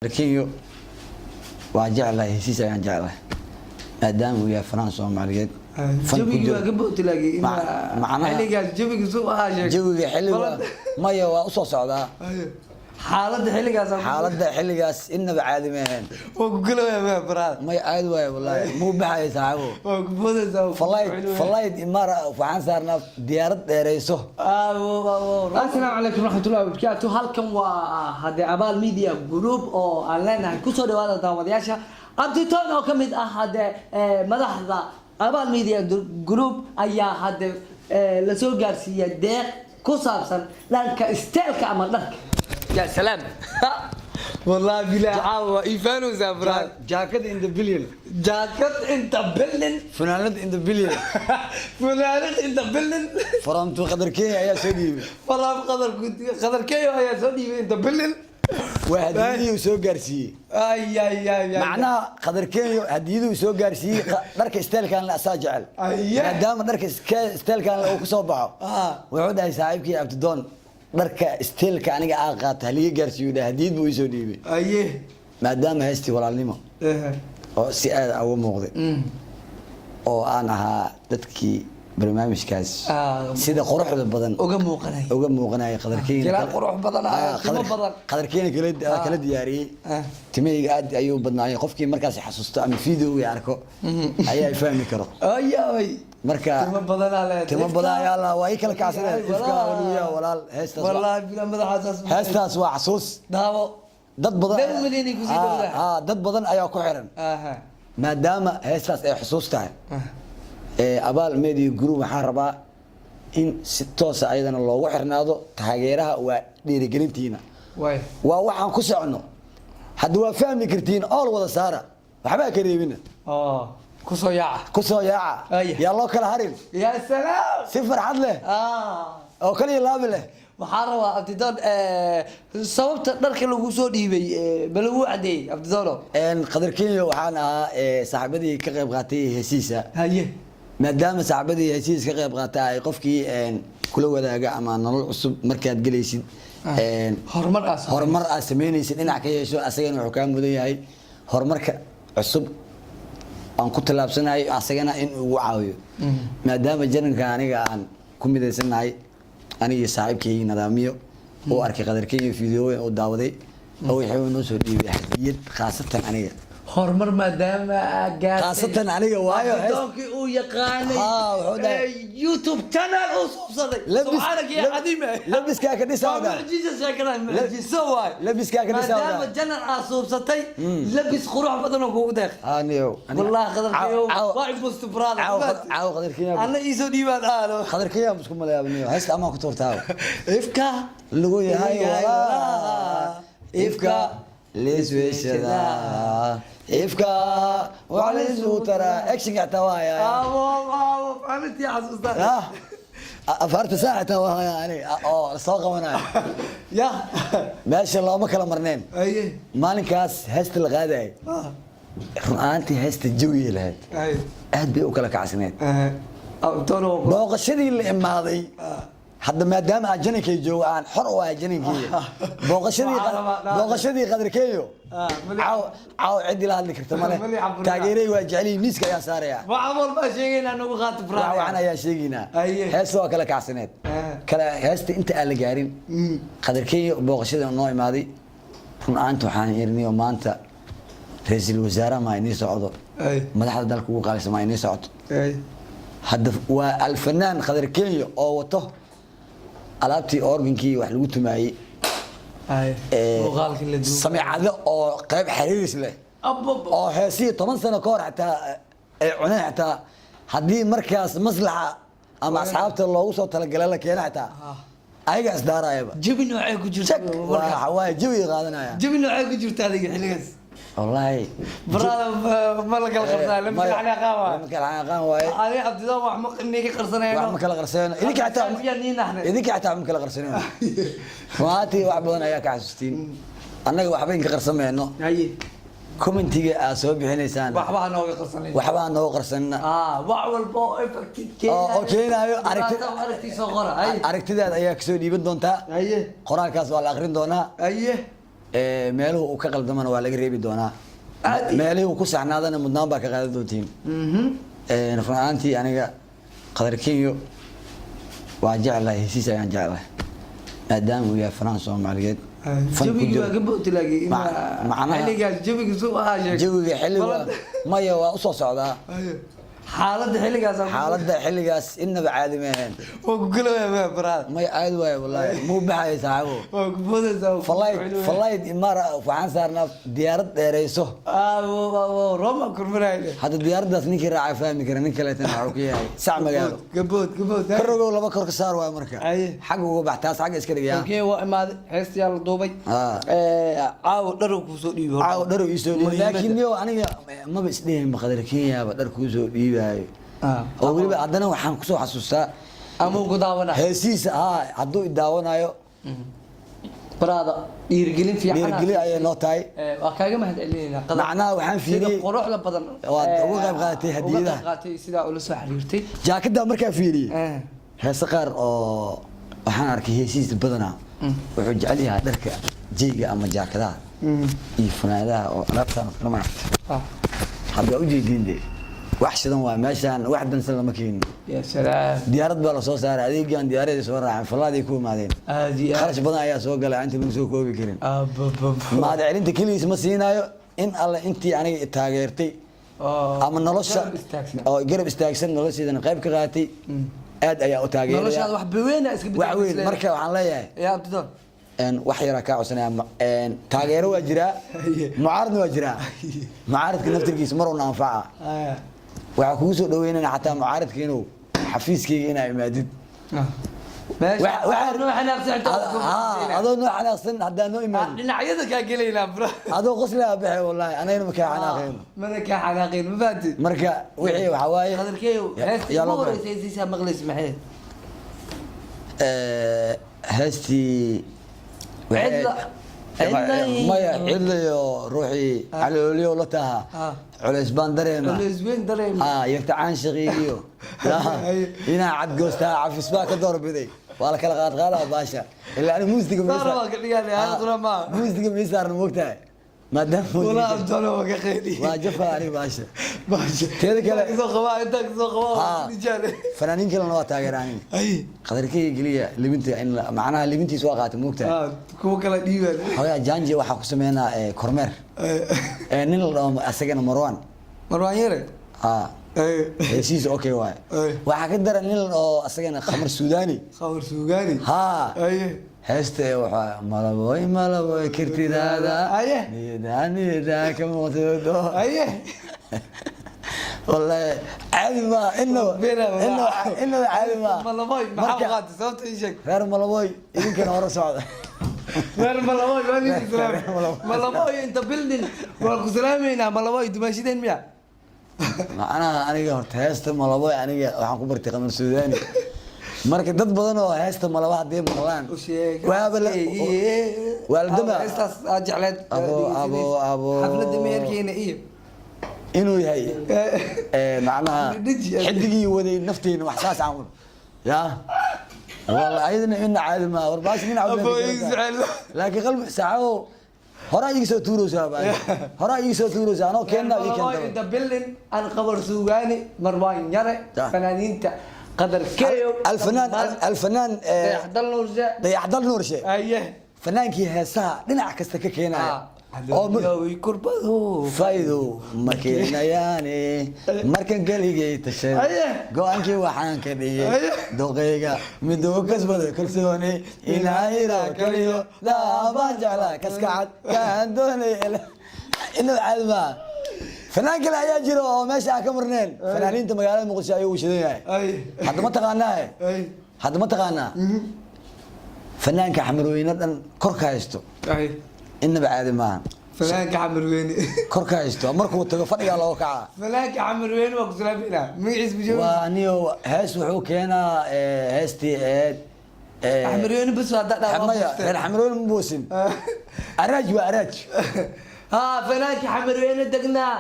Kenya waa jeclahay, hesiis ayaan jeclahay, maadaama uu yahay fanaan Soomaaliyeed fan ku Jawigii jiro. waa ka bootlaagay. Xilligaas jawiga suu ahaa sheeg. Jawiga xilliga maya, waa usoo socdaa. Xaaladda xilligaas Xaaladda xilligaas inaba caadi ma ahayn. Waa ku galaya, brother. Maya, caadi waayo, wallaahi muu baxaya, saaxiibo. Waa ku boodaysaa. Flight imaara waxaan saarnaa, diyaarad dheereyso. Asalaamu calaykum waraxmatullahi wabarakaatu. Halkan waa hadee Abaal Media Group oo aan leenahay kusoo dhawaada daawadayaasha. Abditoon oo kamid ah hadee madaxda Abaal Media Group ayaa hadee lasoo gaarsiiyay deeq ku saabsan dhanka style-ka ama dharka. Ya salaam, wallahi bilaa caawa ifaanaysaa, brother. Jaakad in the billion. Jaakad in the building. Funaanad in the billion. Funaanad in the building. From to Qadar Kenya ayaa soo dhiibay. Falaam Qadar, Qadar Kenya ayaa soo dhiibay in the building. Waa hadiyadii uu soo gaarsiiyey. Ay ay ay ay. Macnaha Qadar Kenya hadiyadii uu soo gaarsiiyey, dharka style-kan le asaa jecel. Maadaama dharka style-kan le uu kusoo baxo, wuxuu dhahay saaxiibkii Abdidoon, dharka style-ka aniga aa qaata haliga gaarsiiyo, dhahay hadiyad buu isoo dhiibay. Maadaama heestii walaalnimo oo si aad uga muuqday oo aan ahaa dadkii barnaamijkaas sida quruxda badan uga muuqanay, uga muuqanaya, Qadar Kenya Jilaa qurux badan, timo badan. Qadar Kenya kala diyaariyey. Timahayga aad ayuu badnaayay. Qofkii markaas xasuusto ama videoga arko ayaa fahmi karo. Ay ay. Marka timo badanaa leedahay. Timo badan ayaa la waa ii kala kacsaneen. Ifka waluya walaal, heestaas Wallahi bila madaxaas. Heestaas waa xasuus. Daawo. Dad badan Dad milyan ay kusii dhowdahay. Dad badan ayaa ku xiran. Maadaama heestaas ay xusuus tahay, ee Abaal Media Group waxaan rabaa in si toosa ayadana loogu xirnaado. Taageeraha waa dhiirigelintiina. Waay. Waa waxaan ku socono hadda, waa fahmi kartiin. Ool wada saara, waxbaa ka reebina. Oo kusoo yaaca. Ku soo yaaca. Yaa loo kala harin. Ya salaam. Si farxad leh oo kaliya laabi leh. Waxaan rabaa Abdidoon, sababta dharka lagu soo dhiibay ma lagu cadeeyey, Abdidoono? Qadar Kenya waxaan ahaa saaxiibadii ka qayb qaatay hesiisa. Maadaama saaxiibadii hesiis ka qayb qaata ay qofkii kula wadaaga ama nolol cusub markaad gelaysid, Horumar aad horumar aad samaynaysid dhinac ka yeesho, asagana wuxuu kaa mudan yahay horumarka cusub aan ku tallaabsanayo asagana in uu ugu caawiyo. Maadaama jaranka aniga aan ku midaysanahay, aniga iyo saaxiibkay Nadaamiyo, uu arkay Qadar Kenya fideoyin uu daawaday oo wixii noo soo dhiibay hadiyad khaasatan aniga. Horumar maadaama aad gaartay. Khaasatan aniga waayo Abdidoonkii uu yaqaanay. Haa, wuxuu dhahay- YouTube channel uu suubsaday. Subxaanaka ya cadiime. Labiskaa ka dhisaa. Waa mucjiso sheekadan, mucjiso waay. Labiskaa ka dhisaa. Maadaama channel aad suubsatay, labis qurux badan oo kugu deeq. Aniyo. Wallahi Qadarkayo waa ibusti, brother. Caaw Qadar Kenya. Anna iisoo dhiibaan aalo. Qadar Kenya isku malayaabniyo, heesta amaan ku tuurtaa. Ifka lagu yahay walaal, ifka leesweeshada, ifka wax laysuu taraa, actionka xitaa waa hayaa. Aawo aawo, maalintii xasuustaa. Afaarta saac xitaa waa hayaa aniga oo soo qabanayo. Ya. Meesha looma kala marneen. Maalinkaas heesta la qaadayay, run ahaantii heesta jawigay lahayd, aad bay u kala kacsaneed. Abdidoono. Booqashadii la imaaday hadda, maadaama aan janankay joogo, aan xor u ahay janankeyga, booqashadii Waxaa rabaa- booqashadii Qadarkeeyo, Ah, caaw caaw ciddii la hadli karta male. Mali caburiyaa. Taageeray waa jeceliyi, miiska ayaan saaraya. Waxa walbaa sheegaynaa nagu qaato, wax brother. wacan ayaa sheegaynaa. Heesta waa kala kacsaneed. Kala heesta inta aan la gaarin, Qadarkeeyo booqashada noo imaaday, run ahaanta waxaan irniyo maanta ra-iisul wasaaraha maa inii socdo, madaxda dalka ugu qaalisan maa inii socoto. Hadda waa alfanaan Khadar Kenya oo wato alaabtii organkii wax lagu tumaayey, Muuqaalkii la duubay. Samicado oo qayb xiriiris leh oo heesihii 10 sano ka hor xataa ay cuneen, xitaa haddii markaas maslaxa ama asxaabta loogu soo talagalay la keena, xitaa ayaga isdaarayaba. Jawi noocee ku jirta marka? Waa jawiga qaadanaya. Jawi noocee ku jirta adiga xilligaas? Wallaahi Brother, ma la kala qarsanaa, lama kala xanaaqaan waay. Lama kala xanaaqaan waaye. Adiga Abdidoo wax ma niga qarsanayno. Wax ma kala qarsanayno, idinka xitaa. Yaa nii naxnay. Idinka xitaa ma kala qarsanayno. Runaatii wax badan ayaa ka xasuustiin, annaga waxba inka qarsamayno. Commentiga aad soo bixinaysaan Waxba ha nooga qarsanay. Waxba ha nooga qarsanina. Wax walba oo effect oo keenaayo aragti soo qora. Aragtidaada ayaa kasoo dhiiban doontaa. Qoraalkaas waa la akrin doonaa. Meeluhu uu ka qaldamana waa laga reebi doonaa. Meelihii uu ku saxnaadana mudnaan baa ka qaadan doontiin. Run ahaantii aniga Qadar Kenyo waa jeclahay, hesiis ayaan jeclahay, maadaama uu yahay fanaan Soomaaliyeed fan ku Jawigii jiro. waa ka bootlaagay. Xilligaas jawiga suu ahaa sheeg. Jawiga xilliga maya, waa usoo socdaa. Xaaladda xilligaas Xaaladda xilligaas inaba caadi ma ahayn. Waa ku galaya baraad. Maya, caadi waayo wallaahi, muu baxaya saaxiibo. Waa ku boodaysaa. Flight imaara waxaan saarnaa diyaarad dheereyso. Roma kurmanayne. Hadda diyaaraddaas ninkii raacay fahmi kara, nin kaleetana waxuu ku yahay sac magaalo. Gabood, gabood. Ka rogow, laba kor ka saar waay marka. Aye. Xagga uga bax, taas xagga iska dhigaa. Okay, waa imaaday, heestayaa la duubay. Caawa dhar kuu soo dhiibay. Caawa dhar ii soo dhiibay, laakiin niyo aniga maba isdhehin Qadar Kenyaaba dhar kuu soo dhiibaayo. Oo weliba haddana waxaan kusoo xasuustaa Ama ku daawana. heesihiisa. Haa, hadduu i daawanayo. Baraada, dhiirigelin fiican. Dhiirigelin ayay noo tahay. Waa kaaga mahad celinaynaa, Qadar. Macnaha waxaan Sida fiiriyey quruxda badan waad uga qayb qaadatay uga hadiyadaha. qayb qaatay, sidaa ula soo xiriirtay. Jaakada markaa fiiriyey, heese qaar oo waxaan arkay heesihiisa badanaa wuxuu jecel yahay dharka jeyga ama jaakadaha iyo funaanadaha oo alaabtaan oo kale maaragta. Hadda waa ujeediin de, wax shidan waa meeshaan, wax dansan lama keenin. Ya salaam. Diyaarad baa lasoo saaray, adeegan diyaaraday soo raaceen, fallaaday ku imaadeen. Aad iyo aad. Kharash badan ayaa soo galay inta lagu soo koobi karin. Ababab. Mahad celinta keligiis ma siinaayo, in alle intii aniga i taageertay ama nolosha garab istaagsan. Oo garab istaagsan, nolosheedana qayb ka qaatay, aad ayaa u taageeraya. Noloshaada wax weyn iska Wax weyn. Marka waxaan leeyahay ya Abdidoon. Wax yaraa kaa codsanaya. Taageero waa jiraa, mucaaradna waa jiraa. Mucaaradka naftirkiisa maruna anfaca. Waxaa kugu soo dhaweynana xataa mucaaradka inuu xafiiskayga inaa imaadid. Meesha noo xanaaqsan xitaa. Adoo noo xanaaqsan haddaa noo imaadid. Dhinacyada kaa gelaynaa, bro. Adoo qoslaa baxe wallaahi, anagana ma kaa xanaaqayno. Mana kaa xanaaqayn, ma fahanti? Marka wixii waxaa waaye Qadarkeeyo, heesta yaa ugu loo horeysa heesiisa maqlaysa maxay? Heestii Cidla- maya, cidlayo ruuxii calooliyo la taha culays baan dareema. Culays weyn dareema. Yarta caanshaqiigiyo inaa cadgoostaa cafis baa ka doorbiday, waa la kala qaadqaadaa baasha ilaa ani muusiga. Saar waa ka dhiganaya, hal qura maaha. Muusiga mii saarna, moogtahay, maadaama Walaa Abdolo waa ka qeyli. Waa jafa aniga baasha. Baasha. Teeda kale- Intaa kasoo qabaa, intaa kasoo qabaa, waa nijaale. Fanaaniin kalena waa taageera aniga. Ay. Qadarkeyga keliya libinta in macnaha libintiis waa qaatay, moogtahay. Kuwa kala dhiibaan. Xogaa janji waxaa ku sameynaa kormeer. Nin la dhaho asagana Marwan. Marwaan Yare. Heshiis okay waay. Waxaa ka daran nin la dhaho asagana Khamar Suudani. Khamar Suugaani. Heesta waxaa malaboy malaboy kirtidaada niyadaa niyadaa ka muuqdo. Wallahi caadi maa, inaba inaba inaba caadi maa. Malaboy maxaa Marka- qaatay? Sababta ii sheeg. Reer Malaboy, idinkana hore socda. Reer Malaboy waa idin salaam. Reer Malaboy. Malaboy inta building waan ku salaameynaa. Malaboy dumaashideen miya? Macnaha aniga horta heesta Malaboy aniga waxaan ku bartay Qamar Suudani. Marka dad badan oo heesta Malabo haddii maqlaan U sheeg. waaba waa la dama. Heestaas aad jecleed. Abo, abo, abo. Xafladda meherkeena iyo inuu yahay macnaha Dhiji. xidigii waday nafteena wax saas camal ya walla ayadana ina caadi ma war baas nin Abo, ii jecel. Laakiin qalbi saaxo horaa iga soo tuuraysaa baa, horaa iga soo tuuraysaa, anoo keenna ii Malaboy keenta. inta building aan Qamar Suugaani, Marwaan Yare, fanaaniinta Qadar Keyo. Alfanaan alfanaan Dayaxdal Nuurshe. Dayaxdal Nuurshe. Fanaankii heesaha dhinac kasta ka keenaya oo Kurbadu faa'iido ma keenayaane markan keligay tashaday go-aankii waxaan ka dhigay doqeyga miduu kasbado kalsooni inaayiro kaliyo daabaan jeclaa kaskacad kaan doonay inuu caadi maa. Fanaan kale ayaa jira oo meesha aan ka marneen, fanaaniinta magaalada Muqdisho ayuu u shidan yahay. Hadda ma taqaanaa? Hadda ma taqaanaa fanaanka Xamarweyne dhan korka haysto? Inaba caadi maaha. Fanaanka Xamarweyne. Korka haysto, markuu tago fadhigaa looga kacaa. Fanaanka Xamarweyne waa ku salaamayna, magaciis ma Waa aniyo hees wuxuu keenaa heestii eed Xamarweyne bas waa hadda. Maya, reer Xamarweyne ma boosin, araaj waa araaj. ها fanaanka Xamarweyne degnaa.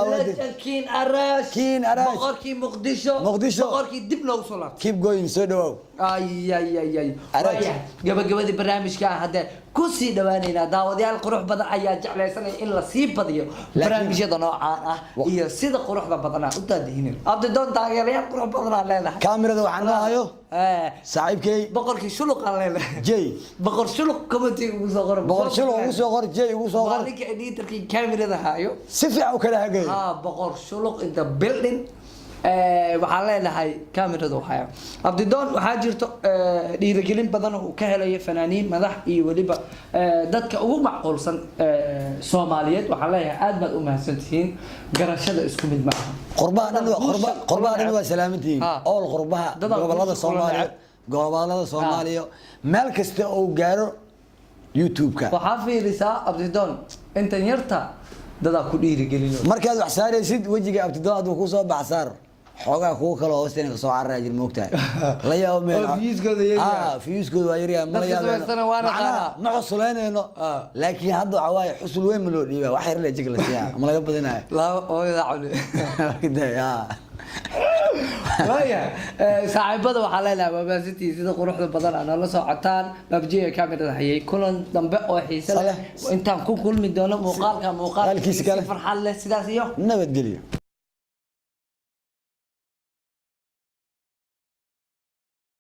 Legend Kiin Arash. Kiin Arash. Boqorkii Muqdisho. Muqdisho. Boqorkii dib loogu soo laabtay. Keep going, soo dhawaaw. Ay ay ay ay. Arash. Waayahay, gabagabadii barnaamijka ah hadde Kusii dhawaaneynaa. Daawadayaal qurux badan ayaa jeclaysanaya in lasii badiyo barnaamijyada noocaan ah iyo sida quruxda badanaa u daadihinin. Abdidoon, taageerayaal qurux badanaa leedahay. Kaamirada waxaan noo hayo saaxiibkay Boqorkii shuluq aan leedahay. Jay. Boqor Shuluq, commentiga ugu soo qor. Boqor Shuluq ugu soo qor, Jay ugu soo qor. Waa ninka editorkii kaamirada hayo. Si fiican u kala hagayo. Ha, Boqor Shuluq in the building. Waxaan leenahay kaamiradu haya Abdidoon. Waxaa jirto dhiirigelin badan oo uu ka helayo fanaaniin, madax iyo weliba dadka ugu macquulsan Soomaaliyeed. Waxaan leeyahay aad baad u mahadsantihiin. Garashada isku mid ma aha. Qurbaha dhan waa qurba, qurbaha dhan waa salaamantihiin. Ha. Ool qurbaha, Dadaa gobolada guusha kula Soomaaliya, neceb. Gobolada Soomaaliya, meel kasta oo gaaro YouTube-ka. Waxaa fiirisaa Abdidoon, intan yarta dadaa ku dhiirigelino. Markaad wax saaraysid, wejiga Abtidoon hadduu kusoo bax, saar. Xoogaa kuwa kale hoosta inay kasoo cararaya jir, moogtahay, la yaabo meel. Oo viewskooda yar yahay. Ah, viewskooda waa yaryahay, ma la Dadka yaabeyno. samaystana waa Macnaha, naqaanaa. ma xusuleynayno, laakiin hadda waxaa waaye xusul weyn ma loo dhiibaa, wax yar le jig la siiyaa ama laga badinayo. Laba hooyada cuni. Ah. Waaya, saaxiibada waxaa leenahay waa mahadsantihiin sida quruxda badan aa noola socotaan. Baabjiga kaamirada hayay. Kulan dambe oo xiise leh Saleh. intaan ku kulmi doono muuqaalka muuqaalkiisa Muuqaalkiisa kale. Farxad leh, sidaas iyo nabadgelyo.